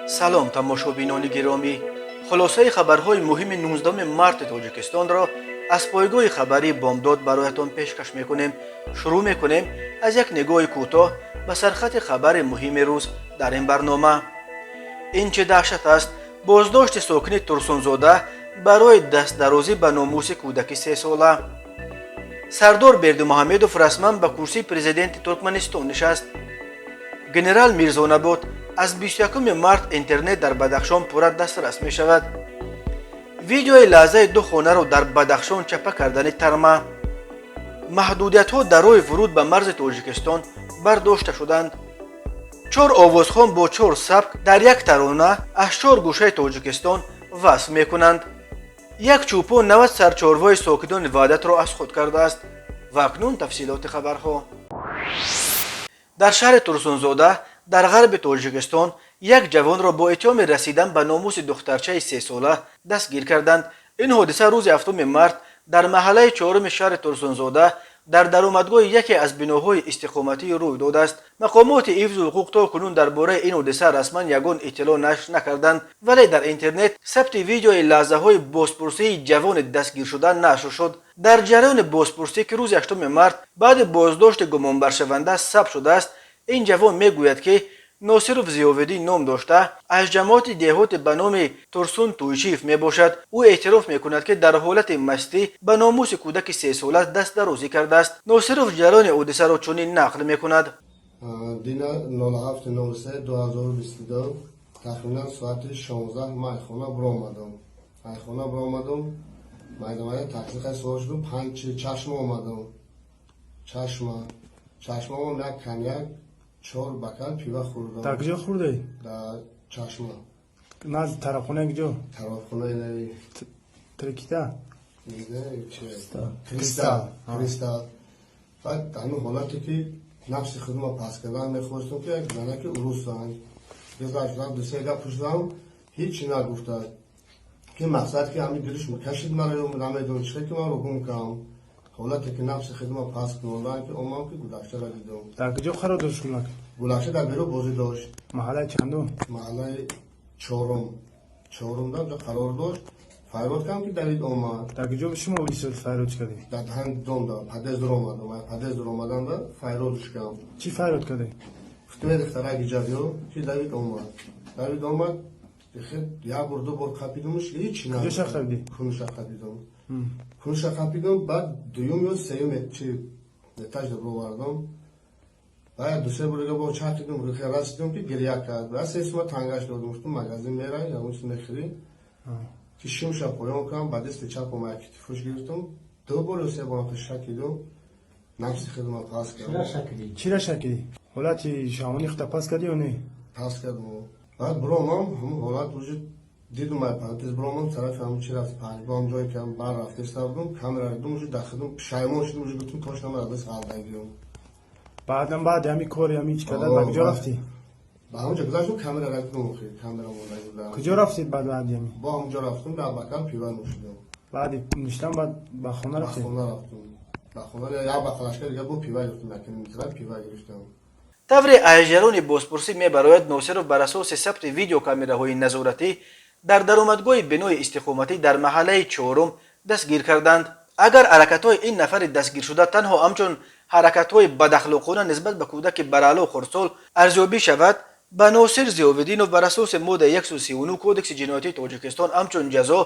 Салом, тамошобинони гиромӣ! Хулосаи хабарҳои муҳими 19 марти Тоҷикистонро аз пойгоҳи хабарии «Бомдод» бароятон пешкаш мекунем. Шурӯъ мекунем аз як нигоҳи кӯтоҳ ба сархати хабари муҳими рӯз дар ин барнома. Ин чӣ даҳшат аст? Боздошти сокини Турсунзода барои дастдарозӣ ба номуси кӯдаки 3-сола. Сардор Бердимуҳамедов расман ба курсии президенти Туркманистон нишаст. Генерал Мирзонабот: аз 21 март интернет дар Бадахшон пурра дастрас мешавад. Видеои лаҳзаи ду хонаро дар Бадахшон чапа кардани тарма. Маҳдудиятҳо дар роҳи вуруд ба марзи Тоҷикистон бардошта шуданд. Чор овозхон бо чор сабк дар як тарона аз чор гӯшаи Тоҷикистон васф мекунанд. Як чӯпон 90 сар чорвои сокинони Ваҳдатро аз худ кардааст. Ва акнун тафсилоти хабарҳо. Дар шаҳри Турсунзода дар ғарби Тоҷикистон як ҷавонро бо иттиҳоми расидан ба номуси духтарчаи 3-сола дастгир карданд. Ин ҳодиса рӯзи 7 март дар маҳаллаи чоруми шаҳри Турсунзода дар даромадгоҳи яке аз биноҳои истиқоматӣ рӯй додааст. Мақомоти ҳифзу ҳуқуқ то кунун дар бораи ин ҳодиса расман ягон иттилоъ нашр накарданд, вале дар интернет сабти видеои лаҳзаҳои бозпурсии ҷавони дастгиршуда нашр шуд. Дар ҷараёни бозпурсӣ, ки рӯзи 8 март баъди боздошти гумонбаршаванда сабт шудааст, ин ҷавон мегӯяд, ки Носиров Зиёвиддин ном дошта, аз ҷамоати деҳоте ба номи Турсун Туйчиев мебошад. Ӯ эътироф мекунад, ки дар ҳолати мастӣ ба номуси кӯдаки 3-сола дастдарозӣ кардааст. Носиров ҷараёни ҳодисаро чунин нақл мекунад. Дина 07.03.2022 тахминан соати 16 ман айхона биромадам. Айхона биромадам, майда майда таксиқай савор шудум, панҷ Чашма омадам. Чашма, Чашмаам як коньяк, чор бокал пива хӯрдам. Дар куҷо хӯрдаӣ? Дар Чашма. Назди тарабхонаи куҷо? Тарабхонаи нави. Трикита? Кристалл, Кристалл. Баъд ҳамин ҳолате, ки нафси худма пас кардан мехостам, ки як занаки урусанд гузашт, дусе гап пурсидам, ҳичи нагуфта, ки мақсад ки ҳамин дилиш кашид маро, намедонам чӣ ки маро гум кардам. Ҳолате ки нафси худма пас кунондан, ки омам, ки гулакшаро дидам. Дар куҷо қарор дошт гулак? Гулакша дар берун бозӣ дошт. Маҳаллаи чандум? Маҳаллаи чорум, чорумда ҷо қарор дошт. Фарёд кардам, ки давид омад. Дар куҷо шумо ҳодисаро фарёд кардед? Дар ҳамин домда, подъезд омадам, подъезд омаданда фарёдш кардам. Чӣ фарёд кардед? Гуфтам: «Духтарак, иҷа биё», ки давид омад. Давид омад, як бор, ду бор қапидумш, ҳичи. Куҷоша қапидӣ? Кунуша қапидум, кунуша қапидум. Баъд дуюм ё сеюм чи этажда бировардам. Баъд дусе бор дига бо чақидум, расидум, ки гиря кард. Баъд 3 сума тангаш додум, гуфтум: «Магазин мерай, ягон чиз мехӯрӣ», ки шимша поён кардам, ба дасти чапам як китифуш гирифтам, ду бор ё се бор шакидум, нафси худма пас кардам. Чира шакидӣ? Ҳолати шаҳвонӣ худа пас кардӣ ё не? Пас кардам. Баъд биромам, ҳамун ҳолат уже дидум, ай подъезд биромам, тарафи ҳамун чи рафт, панҷбом ҷое ки бар рафтеста будум, камера дидум, уже дар худум пушаймон шудум, уже гуфтум: «Точно ман аз даст ғалдагиём». Баъдан, баъди ҳамин кори ҳамин чӣ кардан, ба куҷо рафтӣ? Ба ҳамунҷо гузаштум, камера дидум, охир камера монда буда. Куҷо рафтед баъди ҳамин? Бо ҳамунҷо рафтум, дар бокал пива нӯшидам. Баъди нӯшидан баъд ба хона Ба рафтед? хона рафтум. Ба хона як баклажка дига бо пива гирифтум, як литра пива гирифтам. Тавре аз ҷараёни бозпурсӣ мебарояд, Носиров бар асоси сабти видеокамераҳои назоратӣ дар даромадгоҳи бинои истиқоматӣ дар маҳаллаи чорум дастгир карданд. Агар ҳаракатҳои ин нафари дастгиршуда танҳо ҳамчун ҳаракатҳои бадахлоқона нисбат ба кӯдаки бараъло хурдсол арзёбӣ шавад, ба Носир Зиёвиддинов бар асоси моддаи 139 Кодекси ҷиноятии Тоҷикистон ҳамчун ҷазо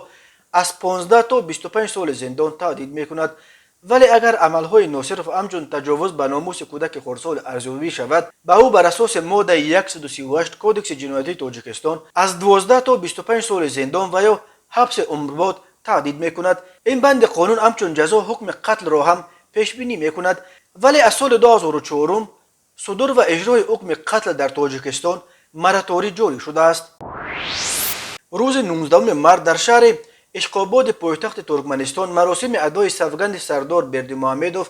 аз 15 то 25 соли зиндон таҳдид мекунад. Вале агар амалҳои Носиров ҳамчун таҷовуз ба номуси кӯдаки хурдсол арзёбӣ шавад, ба ӯ бар асоси моддаи 138 Кодекси ҷиноятии Тоҷикистон аз 12 то 25 соли зиндон ва ё ҳабси умрбод таҳдид мекунад. Ин банди қонун ҳамчун ҷазо ҳукми қатлро ҳам пешбинӣ мекунад. Вале аз соли 2004 судур ва иҷрои ҳукми қатл дар Тоҷикистон мораторий ҷорӣ шудааст. Рӯзи 19 март дар шаҳри Ишқободи пойтахти Туркманистон маросими адои савганди Сардор Бердимуҳамедов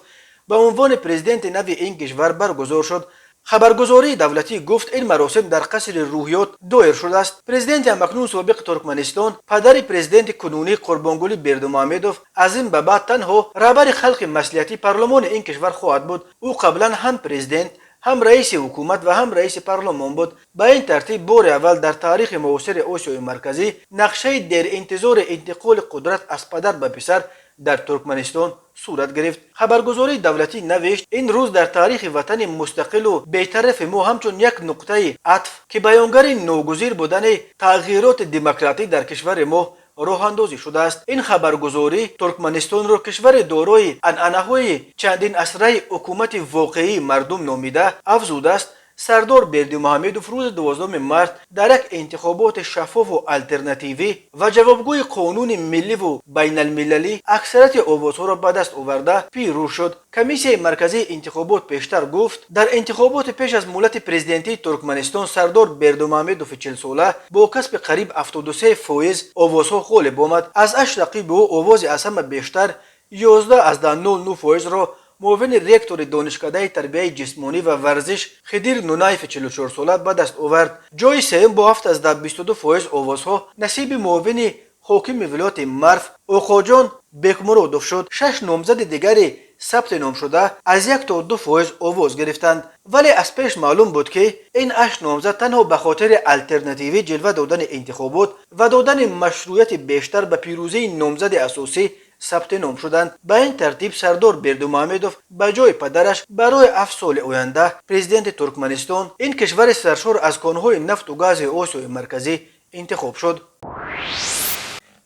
ба унвони президенти нави ин кишвар баргузор шуд. Хабаргузории давлатӣ гуфт, ин маросим дар қасри Рӯҳиёт доир шудааст. Президенти ҳамакнун собиқи Туркманистон, падари президенти кунунӣ Қурбонгулӣ Бердимуҳамедов, аз ин ба баъд танҳо раҳбари халқи маслиҳатӣ, парлумони ин кишвар хоҳад буд. Ӯ қаблан ҳам президент Ҳам раиси ҳукумат ва ҳам раиси парлумон буд. Ба ин тартиб, бори аввал дар таърихи муосири Осиёи Марказӣ нақшаи деринтизори интиқоли қудрат аз падар ба писар дар Туркманистон сурат гирифт. Хабаргузории давлатӣ навишт: ин рӯз дар таърихи ватани мустақилу бетарафи мо ҳамчун як нуқтаи атф, ки баёнгари ногузир будани тағйироти демократӣ дар кишвари мо роҳандозӣ шудааст. Ин хабаргузорӣ Туркманистонро кишвари дорои анъанаҳои чандинасраи ҳукумати воқеии мардум номида, афзудааст: Сардор Бердимуҳамедов рӯзи 12 март дар як интихоботи шаффофу алтернативӣ ва ҷавобгӯи қонуни милливу байналмилалӣ аксарияти овозҳоро ба даст оварда, пирӯз шуд. Комиссияи марказии интихобот пештар гуфт, дар интихоботи пеш аз муҳлати президентии Туркманистон Сардор Бердимуҳамедови 40-сола бо касби қариб 73% овозҳо ғолиб омад. Аз ҳашт рақиби ӯ овози аз ҳама бештар, 11,09%-ро муовини ректори Донишкадаи тарбияи ҷисмонӣ ва варзиш Хидир Нунаеви 44-сола ба даст овард. Ҷои сеюм бо 7,22% овозҳо насиби муовини ҳокими вилояти Марв Оқоҷон Бекмуродов шуд. Шаш номзади дигари сабти номшуда аз 1 то 2% овоз гирифтанд, вале аз пеш маълум буд, ки ин ҳашт номзад танҳо ба хотири алтернативӣ ҷилва додани интихобот ва додани машрӯияти бештар ба пирӯзии номзади асосӣ сабти ном шуданд. Ба ин тартиб, Сардор Бердумуҳамедов ба ҷои падараш барои 7 соли оянда президенти Туркманистон, ин кишвари саршор аз конҳои нафту гази Осиёи Марказӣ, интихоб шуд.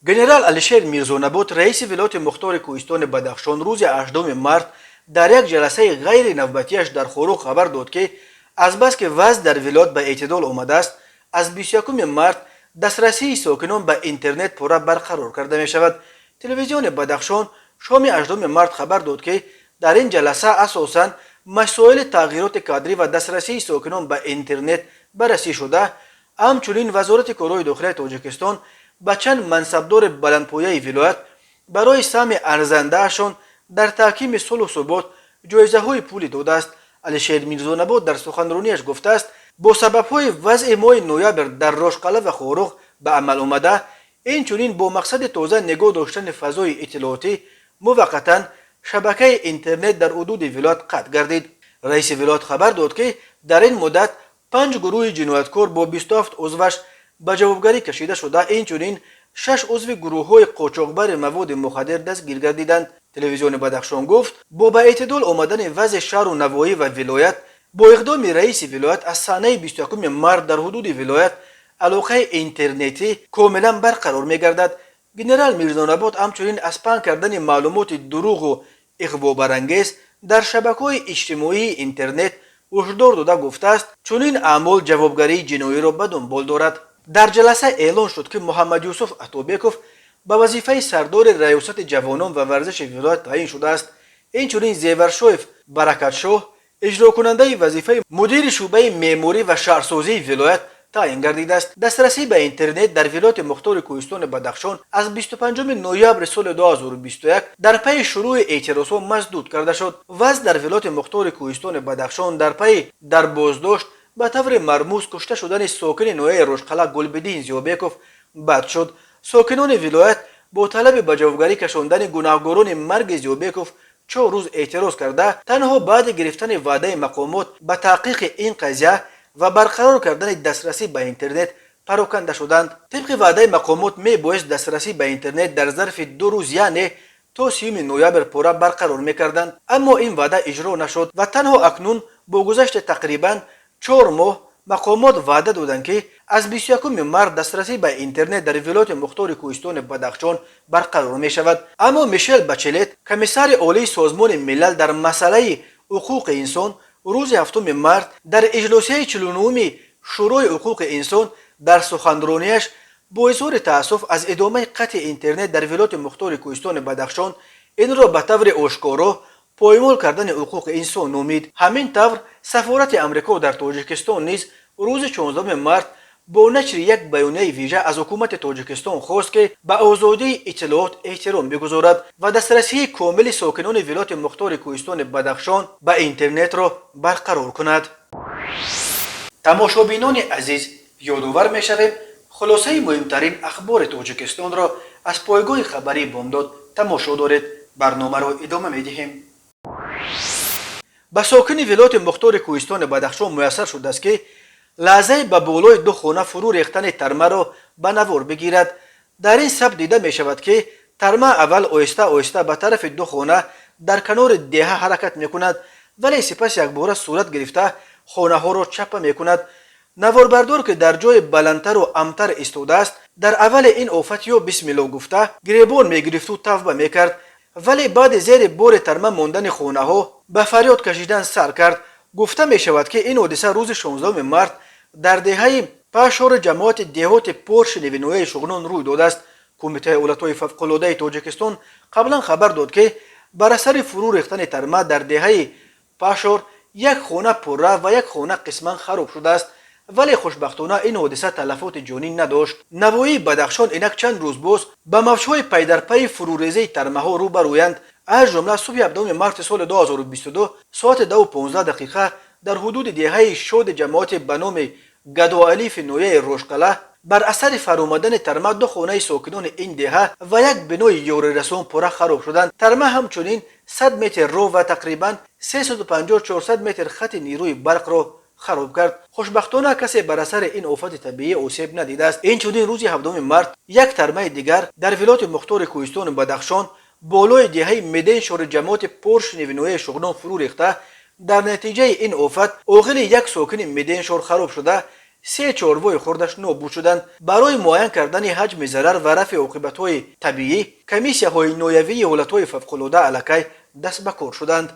Генерал Алишер Мирзонабот, раиси вилояти мухтори Кӯҳистони Бадахшон, рӯзи 8 март дар як ҷаласаи ғайринавбатиаш дар Хоруғ хабар дод, ки азбаски вазъ дар вилоят ба эътидол омадааст, аз 21 март дастрасии сокинон ба интернет пурра барқарор карда мешавад. Телевизиони Бадахшон шоми 8 март хабар дод, ки дар ин ҷаласа асосан масоили тағйироти кадрӣ ва дастрасии сокинон ба интернет баррасӣ шуда, ҳамчунин Вазорати корҳои дохилияи Тоҷикистон ба чанд мансабдори баландпояи вилоят барои саҳми арзандаашон дар таҳкими сулҳу субот ҷоизаҳои пулӣ додааст. Алишер Мирзонабот дар суханронияш гуфтааст, бо сабабҳои вазъи моҳи ноябр дар Рошқала ва Хоруғ ба амал омада, инчунин бо мақсади тоза нигоҳ доштани фазои иттилоотӣ муваққатан шабакаи интернет дар ҳудуди вилоят қатъ гардид. Раиси вилоят хабар дод, ки дар ин муддат панҷ гурӯҳи ҷинояткор бо 27 узваш ба ҷавобгарӣ кашида шуда, инчунин шаш узви гурӯҳҳои қочоқбари маводи мухаддир дастгир гардиданд. Телевизиони Бадахшон гуфт, бо ба эътидол омадани вазъи шаҳру навоҳӣ ва вилоят бо иқдоми раиси вилоят аз санаи 21 март дар ҳудуди вилоят алоқаи интернетӣ комилан барқарор мегардад. Генерал Мирзонабот ҳамчунин аз паҳн кардани маълумоти дурӯғу иғвобарангез дар шабакаҳои иҷтимоии интернет ҳушдор дода, гуфтааст, чунин аъмол ҷавобгарии ҷиноиро ба дунбол дорад. Дар ҷаласа эълон шуд, ки Муҳаммадюсуф Атобеков ба вазифаи сардори раёсати ҷавонон ва варзиши вилоят таъин шудааст. Инчунин Зеваршоев Баракатшоҳ иҷрокунандаи вазифаи мудири шӯъбаи меъморӣ ва шаҳрсозии вилоят таъин гардидааст. Дастрасӣ ба интернет дар вилояти мухтори Кӯҳистони Бадахшон аз 25 ноябри соли 2021 дар пайи шурӯъи эътирозҳо масдуд карда шуд. Вазъ дар вилояти мухтори Кӯҳистони Бадахшон дар пайи дар боздошт ба таври мармуз кушта шудани сокини ноҳияи Рошқала Гулбиддин Зиёбеков бад шуд. Сокинони вилоят бо талаби ба ҷавобгарӣ кашондани гунаҳгорони марги Зиёбеков 4 рӯз эътироз карда, танҳо баъди гирифтани ваъдаи мақомот ба таҳқиқи ин қазия ва барқарор кардани дастрасӣ ба интернет пароканда шуданд. Тибқи ваъдаи мақомот, мебоист дастрасӣ ба интернет дар зарфи 2 рӯз, яъне то 30 ноябр, пурра барқарор мекарданд, аммо ин ваъда иҷро нашуд ва танҳо акнун бо гузашти тақрибан 4 моҳ мақомот ваъда доданд, ки аз 21 март дастрасӣ ба интернет дар вилояти мухтори Кӯҳистони Бадахшон барқарор мешавад. Аммо Мишел Бачелет, комиссари олии Созмони Милал дар масъалаи ҳуқуқи инсон, рӯзи 7 март дар иҷлосияи 49-уми Шӯрои ҳуқуқи инсон дар суханронияш бо изҳори таассуф аз идомаи қатъи интернет дар вилояти мухтори Кӯҳистони Бадахшон инро ба таври ошкоро поймол кардани ҳуқуқи инсон номид. Ҳамин тавр, сафорати Амрико дар Тоҷикистон низ рӯзи 16 март бо нашри як баёнияи вижа аз ҳукумати Тоҷикистон хост, ки ба озодии иттилоот эҳтиром бигузорад ва дастрасии комили сокинони вилояти мухтори Кӯҳистони Бадахшон ба интернетро барқарор кунад. Тамошобинони азиз, ёдовар мешавем, хулосаи муҳимтарин ахбори Тоҷикистонро аз пойгоҳи хабарии Бомдод тамошо доред. Барномаро идома медиҳем. Ба сокини вилояти мухтори кӯҳистони Бадахшон муяссар шудааст, ки лаҳзаи ба болои ду хона фурӯ рехтани тармаро ба навор бигирад. Дар ин сабт дида мешавад, ки тарма аввал оҳиста оҳиста ба тарафи ду хона дар канори деҳа ҳаракат мекунад, вале сипас якбора сурат гирифта хонаҳоро чаппа мекунад. Наворбардор, ки дар ҷои баландтару амнтар истодааст, дар аввали ин офат ё бисмилло гуфта гиребон мегирифту тавба мекард, вале баъди зери бори тарма мондани хонаҳо ба фарёд кашидан сар кард. Гуфта мешавад, ки ин ҳодиса рӯзи 16 март дар деҳаи Пашори ҷамоати деҳоти Поршневи ноҳияи Шуғнон рӯй додааст. Кумитаи ҳолатҳои фавқулодаи Тоҷикистон қаблан хабар дод, ки бар асари фурӯ рехтани тарма дар деҳаи Пашор як хона пурра ва як хона қисман хароб шудааст, вале хушбахтона ин ҳодиса талафоти ҷонӣ надошт. Навоии Бадахшон инак чанд рӯз боз ба мавҷҳои пайдарпайи фурӯрезии тармаҳо рӯ ба рӯянд. Аз ҷумла субҳи 17 марти соли 2022 соати 2:15 дақиқа дар ҳудуди деҳаи Шоди ҷамоати ба номи Гадоалифи ноҳияи Рошқала бар асари фаромадани тарма ду хонаи сокинони ин деҳа ва як бинои ёрирасон пурра хароб шуданд. Тарма ҳамчунин 100 метр роҳ ва тақрибан 350-400 метр хати нерӯи барқро хароб кард. Хушбахтона, касе бар асари ин офати табиӣ осеб надидааст. Инчунин рӯзи 17 март як тармаи дигар дар вилояти мухтори кӯҳистони Бадахшон болои деҳаи Меденшори ҷамоати Поршневи ноҳияи Шуғнон фурӯ рехта, дар натиҷаи ин офат оғили як сокини Меденшор хароб шуда, се чорвои хурдаш нобуд шуданд. Барои муайян кардани ҳаҷми зарар ва рафъи оқибатҳои табиӣ комиссияҳои ноҳиявии ҳолатҳои фавқулода аллакай даст ба кор шуданд.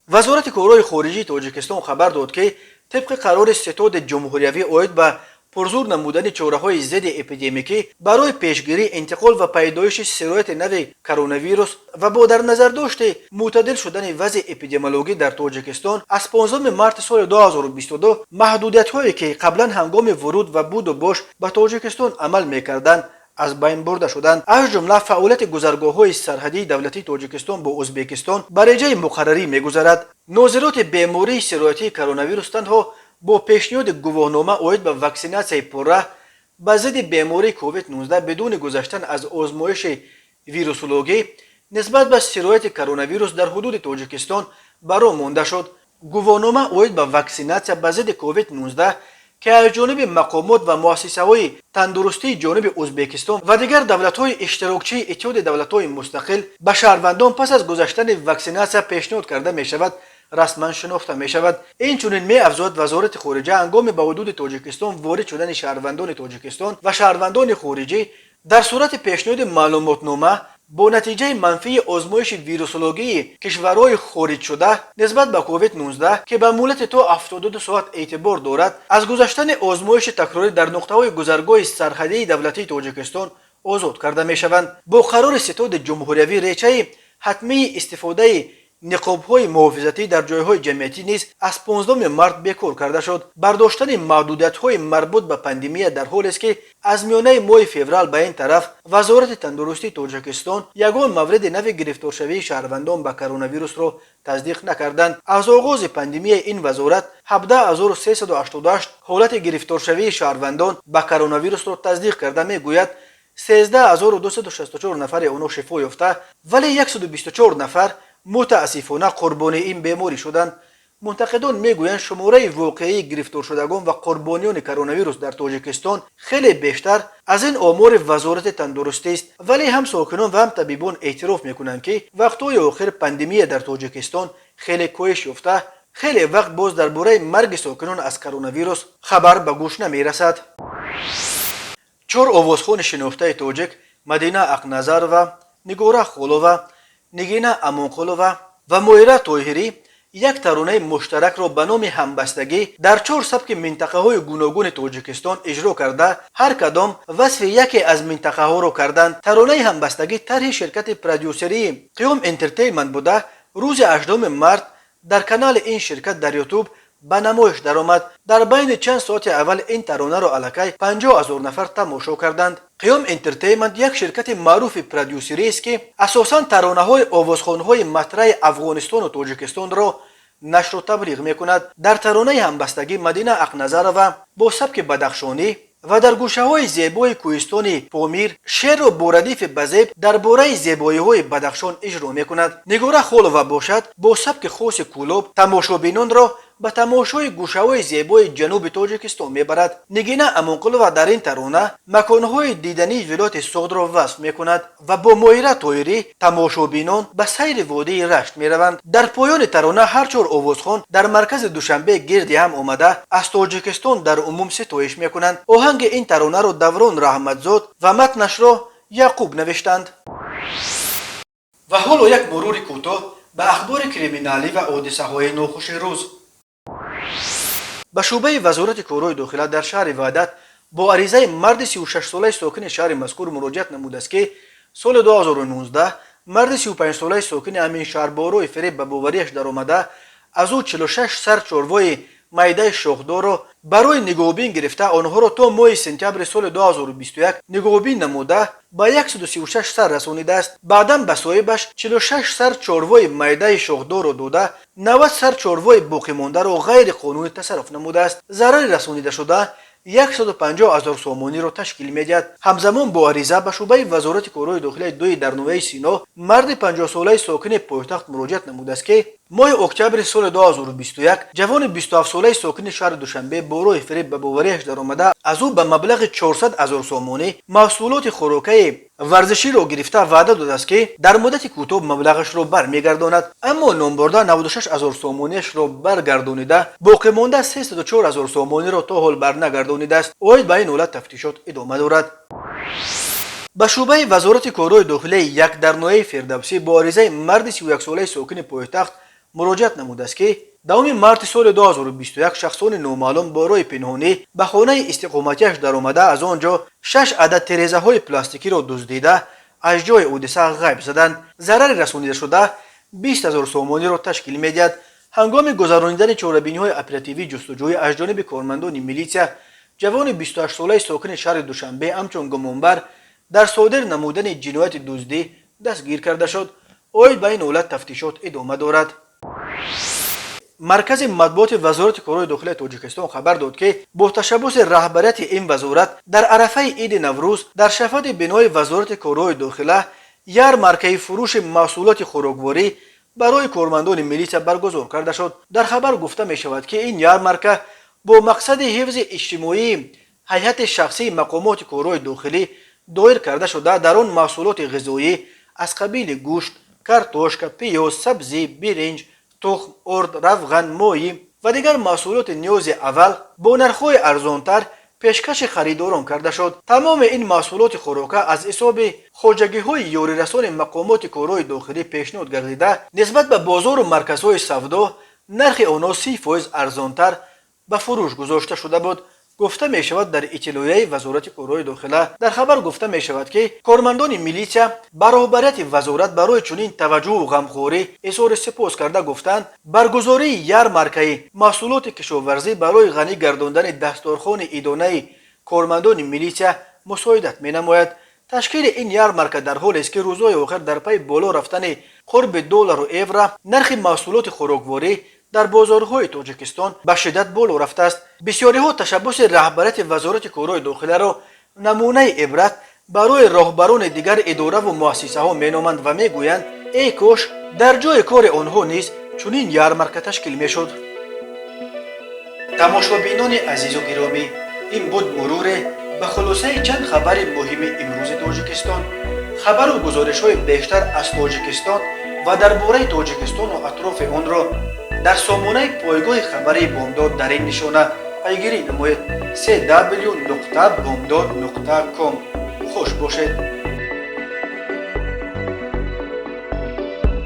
Вазорати корҳои хориҷии Тоҷикистон хабар дод, ки тибқи қарори Ситоди ҷумҳуриявӣ оид ба пурзур намудани чораҳои зидди эпидемикӣ барои пешгирӣ, интиқол ва пайдоиши сирояти нави коронавирус ва бо дар назардошти мӯътадил шудани вазъи эпидемиологӣ дар Тоҷикистон аз 15 марти соли 2022 маҳдудиятҳое, ки қаблан ҳангоми вуруд ва буду бош ба Тоҷикистон амал мекарданд, аз байн бурда шуданд. Аз ҷумла фаъолияти гузаргоҳҳои сарҳадии давлатии Тоҷикистон бо Ӯзбекистон ба реҷаи муқаррарӣ мегузарад. Нозироти бемории сироятии коронавирус танҳо бо пешниҳоди гувоҳнома оид ба ваксинатсияи пурра ба зидди бемории COVID-19 бидуни гузаштан аз озмоиши вирусологӣ нисбат ба сирояти коронавирус дар ҳудуди Тоҷикистон ба роҳ монда шуд. Гувоҳнома оид ба ваксинатсия ба зидди COVID-19, ки аз ҷониби мақомот ва муассисаҳои тандурустии ҷониби Ӯзбекистон ва дигар давлатҳои иштирокчии Иттиҳоди давлатҳои мустақил ба шаҳрвандон пас аз гузаштани ваксинатсия пешниҳод карда мешавад, расман шинохта мешавад. Инчунин, меафзояд Вазорати хориҷа, ҳангоми ба ҳудуди Тоҷикистон ворид шудани шаҳрвандони Тоҷикистон ва шаҳрвандони хориҷӣ дар сурати пешниҳоди маълумотнома бо натиҷаи манфии озмоиши вирусологии кишварҳои хориҷшуда нисбат ба COVID-19, ки ба муҳлати то 72 соат эътибор дорад, аз гузаштани озмоиши такрорӣ дар нуқтаҳои гузаргоҳи сарҳадии давлатии Тоҷикистон озод карда мешаванд. Бо қарори Ситоди ҷумҳуриявӣ реҷаи ҳатмии истифодаи ниқобҳои муҳофизатӣ дар ҷойҳои ҷамъиятӣ низ аз 15 март бекор карда шуд. Бардоштани маҳдудиятҳои марбут ба пандемия дар ҳолест, ки аз миёнаи моҳи феврал ба ин тараф Вазорати тандурустии Тоҷикистон ягон мавриди нави гирифторшавии шаҳрвандон ба коронавирусро тасдиқ накарданд. Аз оғози пандемияи ин вазорат 17 388 ҳолати гирифторшавии шаҳрвандон ба коронавирусро тасдиқ карда, мегӯяд, 13 264 нафари онҳо шифо ёфта, вале 124 нафар мутаассифона қурбони ин беморӣ шуданд. Мунтақидон мегӯянд, шумораи воқеии гирифторшудагон ва қурбониёни коронавирус дар Тоҷикистон хеле бештар аз ин омори Вазорати тандурустист, вале ҳам сокинон ва ҳам табибон эътироф мекунанд, ки вақтҳои охир пандемия дар Тоҷикистон хеле коҳиш ёфта, хеле вақт боз дар бораи марги сокинон аз коронавирус хабар ба гӯш намерасад. Чор овозхони шинохтаи тоҷик Мадина Ақназарова, Нигора Холова, Нигина Амонқулова ва Моира Тоҳирӣ як таронаи муштаракро ба номи «Ҳамбастагӣ» дар чор сабки минтақаҳои гуногуни Тоҷикистон иҷро карда, ҳар кадом васфи яке аз минтақаҳоро карданд. Таронаи «Ҳамбастагӣ» тарҳи ширкати продюсерии «Қиём Энтертейнмент» буда, рӯзи 8 март дар канали ин ширкат дар Ютуб ба намоиш даромад. Дар байни чанд соати аввал ин таронаро аллакай 50 000 нафар тамошо карданд. «Қиём Энтертейнмент» як ширкати маъруфи продюсериест, ки асосан таронаҳои овозхонҳои матраи Афғонистону Тоҷикистонро нашру таблиғ мекунад. Дар таронаи «Ҳамбастагӣ» Мадина Ақназарова бо сабки бадахшонӣ Ва дар гӯшаҳои зебои кӯҳистони Помир шеърро бо радифи базеб дар бораи зебоиҳои Бадахшон иҷро мекунад. Нигора Холова бошад, бо сабки хоси Кӯлоб тамошобинонро ба тамошои гӯшаҳои зебои ҷануби Тоҷикистон мебарад. Нигина Амонқулова дар ин тарона маконҳои дидании вилояти Суғдро васф мекунад ва бо Моира Тоирӣ тамошобинон ба сайри водии Рашт мераванд. Дар поёни тарона ҳар чор овозхон дар маркази Душанбе гирди ҳам омада, аз Тоҷикистон дар умум ситоиш мекунанд. Оҳанги ин таронаро Даврон Раҳматзод ва матнашро Яъқуб навиштанд. Ва ҳоло як мурури кӯтоҳ ба ахбори криминалӣ ва ҳодисаҳои нохуши рӯз. Ба шӯъбаи Вазорати корҳои дохила дар шаҳри Ваҳдат бо аризаи марди 36-солаи сокини шаҳри мазкур муроҷиат намудааст, ки соли 2019 марди 35-солаи сокини ҳамин шаҳр бо роҳи фиреб ба бовариаш даромада, аз ӯ 46 сар чорвои майдаи шохдорро барои нигоҳубин гирифта, онҳоро то моҳи сентябри соли 2021 нигоҳубин намуда, ба 136 сар расонидааст. Баъдан ба соҳибаш 46 сар чорвои майдаи шохдорро дода, 90 сар чорвои боқимондаро ғайриқонунӣ тасарруф намудааст. Зарари расонидашуда 150 ҳазор сомониро ташкил медиҳад. Ҳамзамон бо ариза ба шӯъбаи Вазорати корҳои дохилаи дуи дар ноҳияи Сино марди 50-солаи сокини пойтахт муроҷиат намудааст, ки моҳи октябри соли 2021 ҷавони 27-солаи сокини шаҳри Душанбе бо роҳи фиреб ба бовариаш даромада, аз ӯ ба маблағи 400 ҳазор сомонӣ маҳсулоти хӯрокаи варзиширо гирифта, ваъда додааст, ки дар муддати кӯтоҳ маблағашро бармегардонад. Аммо номбурда 96 ҳазор сомониашро баргардонида, боқимонда 304 ҳазор сомониро то ҳол барнагардонидааст. Оид ба ин ҳолат тафтишот идома дорад. Ба шӯъбаи Вазорати корҳои дохилаи як дар ноҳияи Фирдавсӣ бо аризаи марди 31-солаи сокини пойтахт муроҷиат намудааст, ки 10 марти соли 2021 шахсони номаълум бо роҳи пинҳонӣ ба хонаи истиқоматиаш даромада, аз он ҷо шаш адад терезаҳои пластикиро дуздида, аз ҷои ҳодиса ғайб заданд. Зарари расонидашуда 20 ҳазор сомониро ташкил медиҳад. Ҳангоми гузаронидани чорабиниҳои оперативии ҷустуҷӯӣ аз ҷониби кормандони милитсия ҷавони 28-солаи сокини шаҳри Душанбе ҳамчун гумонбар дар содир намудани ҷинояти дуздӣ дастгир карда шуд. Оид ба ин ҳолат тафтишот идома дорад. Маркази матбуоти Вазорати корҳои дохилаи Тоҷикистон хабар дод, ки бо ташаббуси раҳбарияти ин вазорат дар арафаи иди Наврӯз дар шафати бинои Вазорати корҳои дохила ярмаркаи фурӯши маҳсулоти хӯрокворӣ барои кормандони милитсия баргузор карда шуд. Дар хабар гуфта мешавад, ки ин ярмарка бо мақсади ҳифзи иҷтимоии ҳайати шахсии мақомоти корҳои дохилӣ доир карда шуда, дар он маҳсулоти ғизоӣ аз қабили гӯшт, картошка, пиёз, сабзӣ, биринҷ, тухм, орд, равған, моҳӣ ва дигар маҳсулоти ниёзи аввал бо нархҳои арзонтар пешкаши харидорон карда шуд. Тамоми ин маҳсулоти хӯрока аз ҳисоби хоҷагиҳои ёрирасони мақомоти корҳои дохилӣ пешниҳод гардида, нисбат ба бозору марказҳои савдо нархи онҳо 30% арзонтар ба фурӯш гузошта шуда буд, гуфта мешавад дар иттилоияи Вазорати корҳои дохила. Дар хабар гуфта мешавад, ки кормандони милитсия ба роҳбарияти вазорат барои чунин таваҷҷӯҳу ғамхорӣ изҳори сипос карда, гуфтанд, баргузории ярмаркаи маҳсулоти кишоварзӣ барои ғанӣ гардондани дасторхони идонаи кормандони милитсия мусоидат менамояд. Ташкили ин ярмарка дар ҳолест, ки рӯзҳои охир дар пайи боло рафтани қурби доллару евро нархи маҳсулоти хӯрокворӣ дар бозорҳои Тоҷикистон ба шиддат боло рафтааст. Бисёриҳо ташаббуси раҳбарияти Вазорати корҳои дохиларо намунаи ибрат барои роҳбарони дигар идораву муассисаҳо меноманд ва мегӯянд, эй кош дар ҷои кори онҳо низ чунин ярмарка ташкил мешуд. Тамошобинони азизу гиромӣ, ин буд муруре ба хулосаи чанд хабари муҳими имрӯзи Тоҷикистон. Хабару гузоришҳои бештар аз Тоҷикистон ва дар бораи Тоҷикистону атрофи онро дар сомонаи пойгоҳи хабарии Бомдод дар ин нишона пайгирӣ намоед: cw.bomdod.com. Хуш бошед.